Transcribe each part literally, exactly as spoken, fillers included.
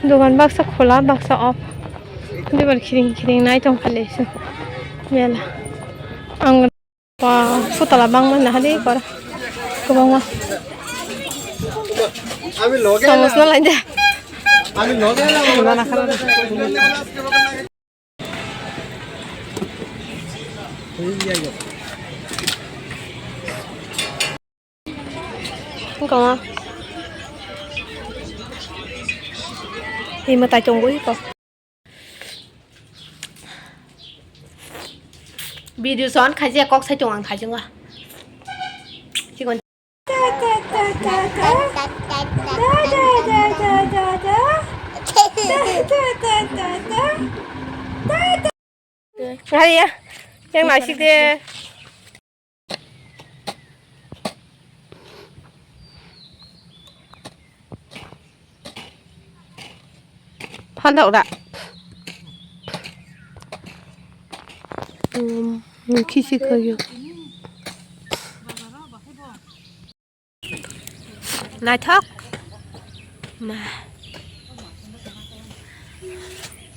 Dogan baksa khola, baksa off. Dibar khiring khiring nai tong phale se mela. Ang ba futala bangma nahadi kor kwbangma. Samus na laide. Wngkha. Himo tai tongo iko. Video son khaijak kok sai tong ang khaijak. Chikon. Haya, yang naisik de. Phandok da. Hmm, khisi khayo. Naithok. Ma.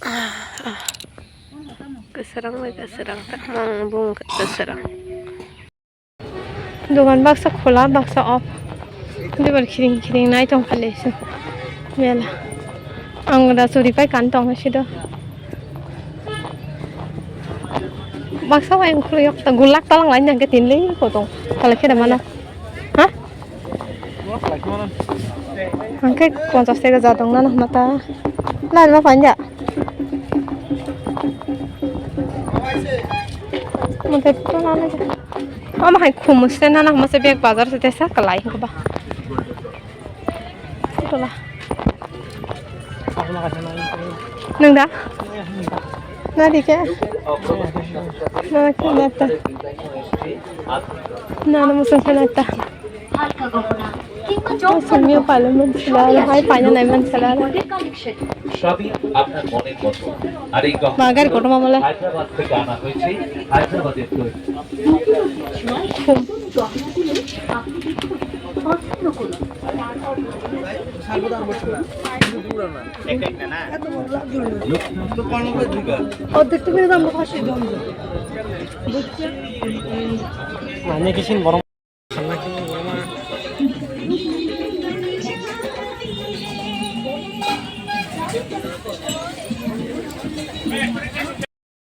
Ah, ah. Kwsarang bai kwsarang. Tamo bung kwsarang. Dogan baksa khola, baksa off. Dibar khiring khiring nai tong phale se mela. Ang da churi pai kan tong si do. Baksa bai ang khuluk yok ta gulak talang lain jang ke tin lei ko tong. Kala khe da mana. Ha? Ang khe ponchas taka ja tong nana mata. Lai ma panja. Mate to nana. Ama hai khumus se nana masa bag bazar se tesa kalai ko ba. Tola. Nung da? Na di ke? Na ke na ta. Na na musung ke na ta. Musung niyo palo man sila, hai paina nai man sila. সবই আপনার মনের মতো। আর এই গহনা Magar kotor mamala. Hyderabad থেকে আনা হয়েছে, হায়দ্রাবাদের তৈরি। অর্ধেক তো করে দাম পাঁচশো জন। মানে কিছু গরম।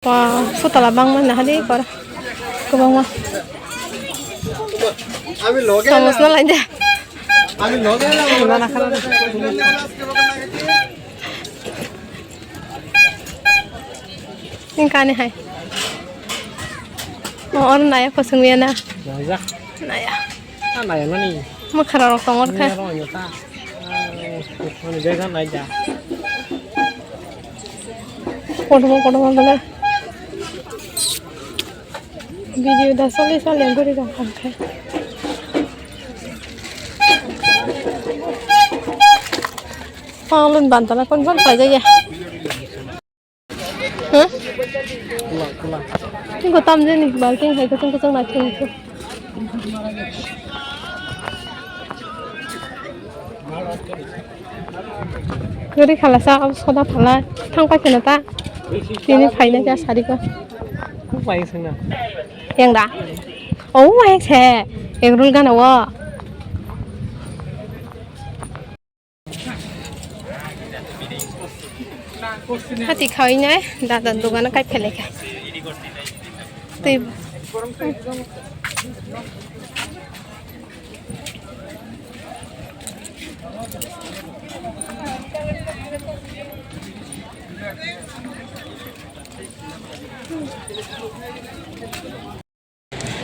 Ba, futala bangma nahadi kor. Kwbangma. Samus na laide. Nini kani hai. O, oro naya kosong ya na. Naya. Naya. Ah, naya mani. Mwkhra rok tong or kha. Naya rok naya ta. Ah, mani jaga naya ja. Kotorma, kotorma bele. Video da soli soli guri rok kha. Palun bantala kon kon paijak ya. Huh? Tungko tamjani balting hai kutung kutung naithok naithok. Gari khalasa abo soda phala thang paikhe ta. Tini phaina khe sari ko. Yang da. Oh, yang se. Yang rul gana wo. Hati khawi nai, dada dogano kai phelai kha. Twi.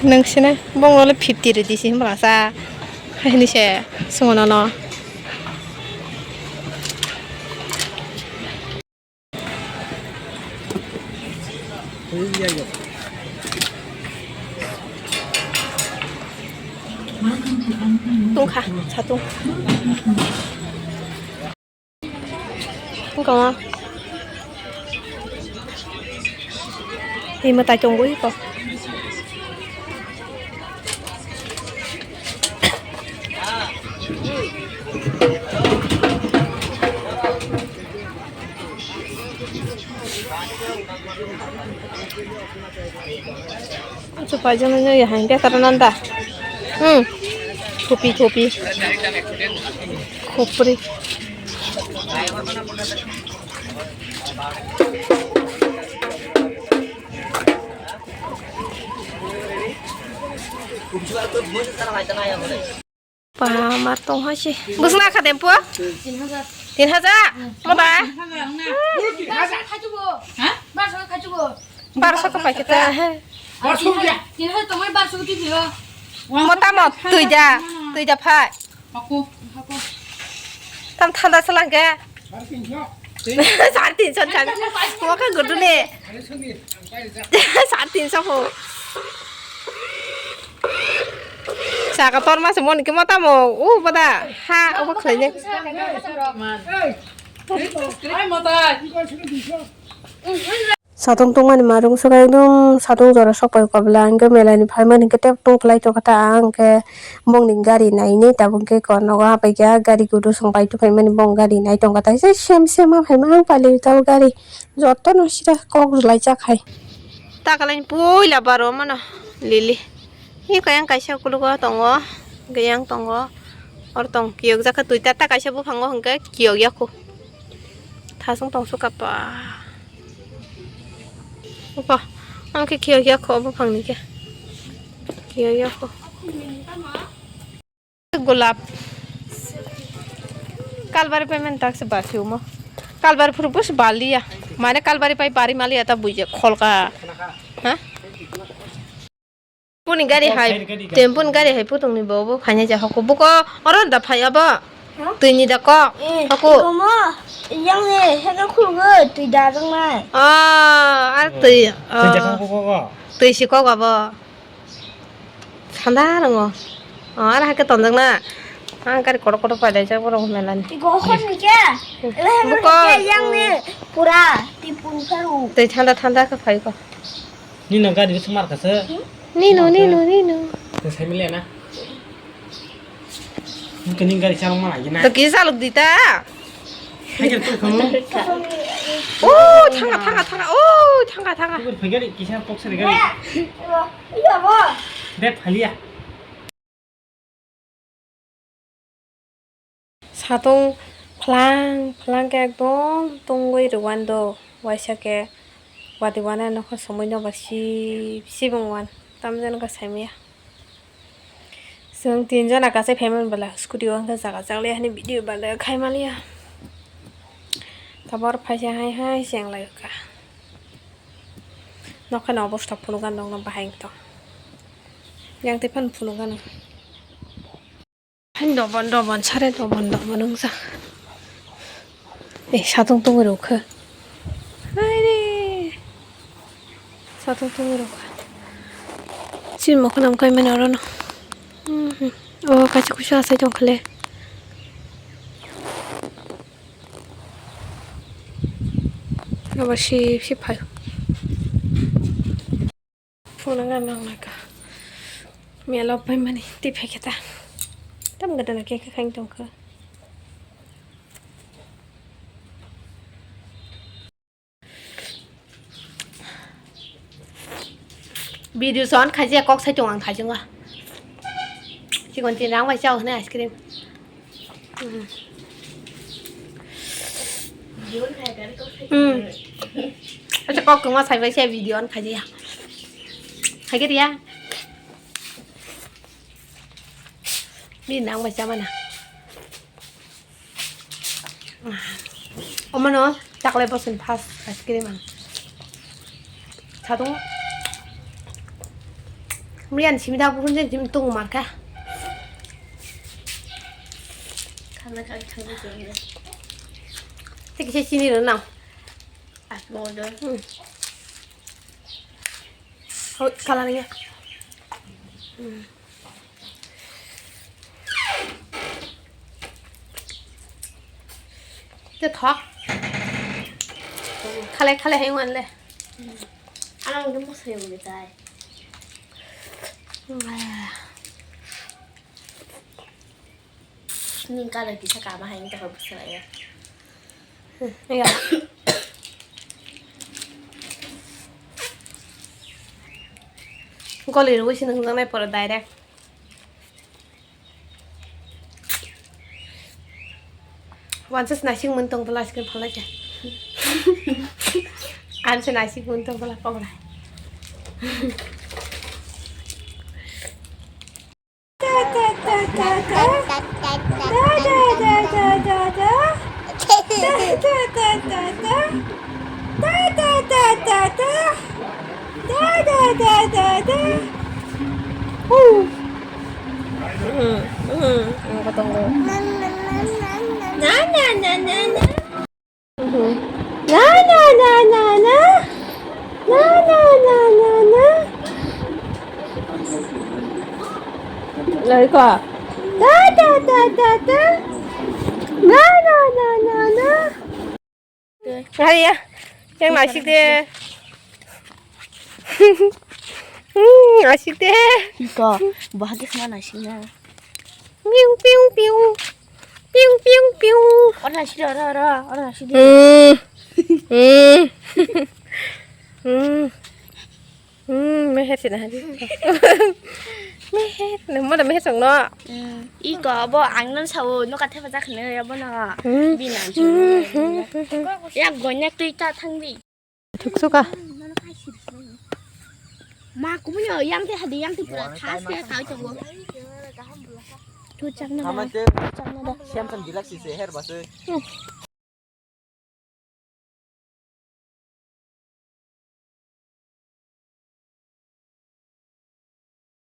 Nwng sini bongno le fifty rwdi se hwnba sa, hai hwnwi se swngo nono. Tungkha satung. Wngkha o. Himwi tai tongo iko. Chupai jano nyo ya hai beta nanda. Hmm. Thupi thupi. Khopri. Ba, ma tong hai se. Bwswk na kha tempo? Tin hajar. Mo da? Barso ka pai khe ta. Mo tamo twi da. Twi da phai. Tam thanda se lang khe. Sare tinso, sare. Mo khe gudu ne. Sare tinso pho. Saka tor ma se mon ke mo tamo. U bada. Ha, obo khlai ne. Satung tongmani marung swkang ekdom satung jora sok pai kobla hwnkhe mela ni phaimani hwnkhe tei tong kwlai tongkha ta ang khe bongni gari nainwi tabuk khe kok nogo hapaikha gari guru song pai tongphaimani bong gari nai tongkha ta sem sem ma phaima ang pailai tabuk gari jotono sida kok rwlaijak hai. Takalani puila baro mano lili. Ni kayang kaisa kulugo tongo, gayang tongo, or tong kiyok jakha twi ta, ta kaisa buphango hwnkhe kiyok yakho. Thasung tong sukha pa. Opa, ang khe kiyok yakho buphangni khe. Kiyok yakho. Golap. Kalbari payment tak se basi umo. Kalbari phuru bus baliya. Mane kalbari pai bari maliya ta buije kholka. Ha? Puni gari hai, tempo ni gari hai putung ni bobo phanya ja hoko. Buko oro da phai abo. Twi ni da ko. Hoko. Komo. Yang ni hega khulgo twi da rang nai. Ah, ar twi. Twi da hoko ko. Twi si ko abo. Thanda rwngo. O, ar hakhe tonjak na. Ang gari kotor kotor pailai jak borok melani. Iko hor ni khe? Buko. Yang ni pura tipun kharu. Tei thanda thanda khe phai ko. Nino gari se mar kasa. Nino, nino, nino. Tei sai mile na. Buko ni gari chalok ma lagi na. To kisa chalok dita. Hai gari to khamu. O, thanga, thanga, thanga. O, thanga, thanga. Buko phai gari kisa pok sari gari. Iya, bo. Bek phaliya. Satung phlang phlang khe ekdom tungwi rwuan do, waisa khe watwi wana nokha somoi noba sip sip wng wan, tamjani khe saimaya. Chwng tinjona kasai phaimani bwla scooty o wngkha jaga jak liya hwnwi video bale khai maliya. Tabor phaisa hai hai cheng lai kha. Nokha ni obostha phunukgani rokno bahai wngtong. Yang tei phano phunukgano. Hai dobon dobon sare dobon dobon wngjak. Eh, satung tungwi rwkha. Hai re. Satung tungwi rwkha. Chini mokol nam kaimani orono. Mhm. O kaisa kusu asai tongkhale. Abo sip sip phaio. Phunukna nang nai kha. Melo paimani tei phai khe ta. Tam gadana khe khe khain tong kha. Video son khaijak kok sai tong ang thajunga. Chikon tin rang bai chao hwnwi ice cream. Hmm. Acha kok tongma sai bai se video on khaji ya. Khaji ya. Ni nang bai chamana. Omano taklai bosoni first ice cream ang. Satung. Miyan simi da buhun jen jim tung marka. Khana khana khana khana. Tik se sini ro nang. As mo do. Hmm. Hoi kala ni. Hmm. Te thok. Khalai khalai hai wan le. Ano mungkin mo sayo gitu ay. Ning kala kisa kama hai ning takal bwswlaiya. Iya. Goli rwui se nungjaknai pore direct. Wansa se naising mung tong bwla aswk phalai khe. Ang se naising mung tong bwla pokra. Na, na, na, na, na. Na, na, na, na, na. Lari ko. Da, da, da, da, da. Na, na, na, na, na. Hari ya. Yang naisik de. Hmm, naisik de. Iko, bahagi sana naisik na. Piu, piu, piu. Piu, piu, piu. Ora naisik de, ora, ora, ora naisik de. Hmm. Hmm. Hmm. Hmm, meher sina hari. Meher, mana meher song no? Hmm. Iko, abo ang nan sao, no kathe baja khne, abo na. Hmm. Bina. Hmm, hmm, hmm, hmm. Ya gonya tui ta thang di. Thuksuka. Ma kumui yang te hadi yang te pura thas ke thai chongo. Tu chang na da. Chang na da. Siam chang gilak si se her bas.